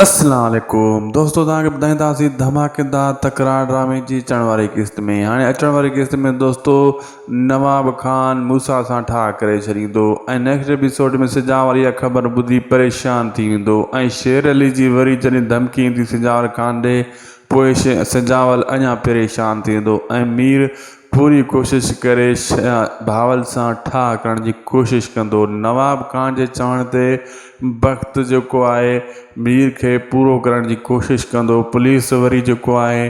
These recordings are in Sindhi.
اسلام عليڪم دوستو توهان کي ٻڌائينداسين ڌماڪيدار تڪرار ڊرامي جي اچڻ واري قسط ۾ هاڻي اچڻ واري قسط ۾ دوستو نواب خان موسيٰ سان ٺاهه ڪري ڇڏيندو ۽ نيڪسٽ ايپيسوڊ ۾ سجاول اها خبر ٻڌي پريشان ٿي ويندو ۽ شير علي جي وري جڏهن ڌمڪي ايندي سجاول خان ڏي پوء سجاول اڃا پريشان ٿي ويندو ۽ مير پوري ڪوشش ڪري بهاول سان ٺاهه ڪرڻ جي ڪوشش ڪندو. نواب خان جي چوڻ تي بخت جيڪو آهي مير کي پورو ڪرڻ جي ڪوشش ڪندو. پوليس وري جيڪو آهي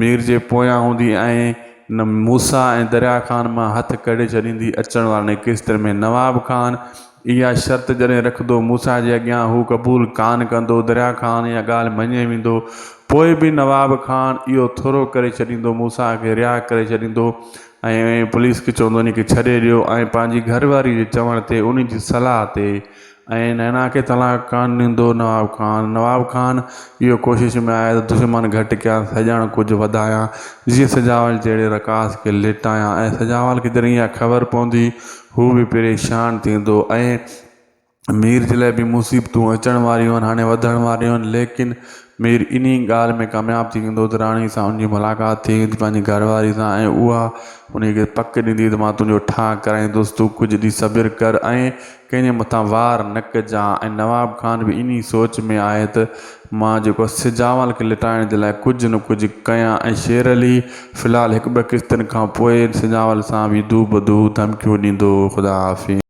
مير جي پويان هوندي ۽ موسيٰ ۽ دريا خان مان هٿ ڪڍي ڇڏيندي. اچڻ وارن قسطن ۾ نواب خان اها شرط جڏهن رکندو موسيٰ جي اڳيان هو قبول ڪانه ڪندو. دريا خان اها ڳالهه مڃي ويندو. پوء به نواب خان اهو ٿورو ڪري ڇڏيندو موسيٰ کي رها ڪري ڇڏيندو ۽ پوليس کي چوندو ان کي ڇڏي ڏيو ۽ پنهنجي گهر واري جي چوڻ تي ان جي صلاح تي ۽ نينا کي طلاق ڪانه ڏيندو نواب خان. نواب خان اهو ڪوشش ۾ آهي ته دشمن گهٽ ڪيان سڄڻ ڪجهه وڌايان جيئن سجاول جهڙي رقاص کي ليٽايان ۽ سجاول کي جڏهن اها خبر پوندي هو به پريشان ٿيندو ۽ مير جي لاء به مصيبتون اچڻ واريون آهن هاڻي وڌڻ واريون آهن ليڪن مير انهي ڳالهه ۾ ڪامياب ٿي ويندو ته راڻي سان ان جي ملاقات ٿي ويندي پنهنجي گهر واري سان ۽ اها ان کي پڪ ڏيندي ته مان تنهنجو ٺاهه ڪرائيندس تون ڪجهه ڏينهن صبر ڪر ۽ ڪنهن جي مٿان وار نه ڪجان ۽ نواب خان به انهي سوچ ۾ آهي ته مان جيڪو سجاول کي لٽائڻ جي لاء ڪجهه نه ڪجهه ڪيان ۽ شير علي في الحال هڪ ٻه قسطن کان پوء سجاول سان به دوبدو ڌمڪيون ڏيندو. خدا حافظ.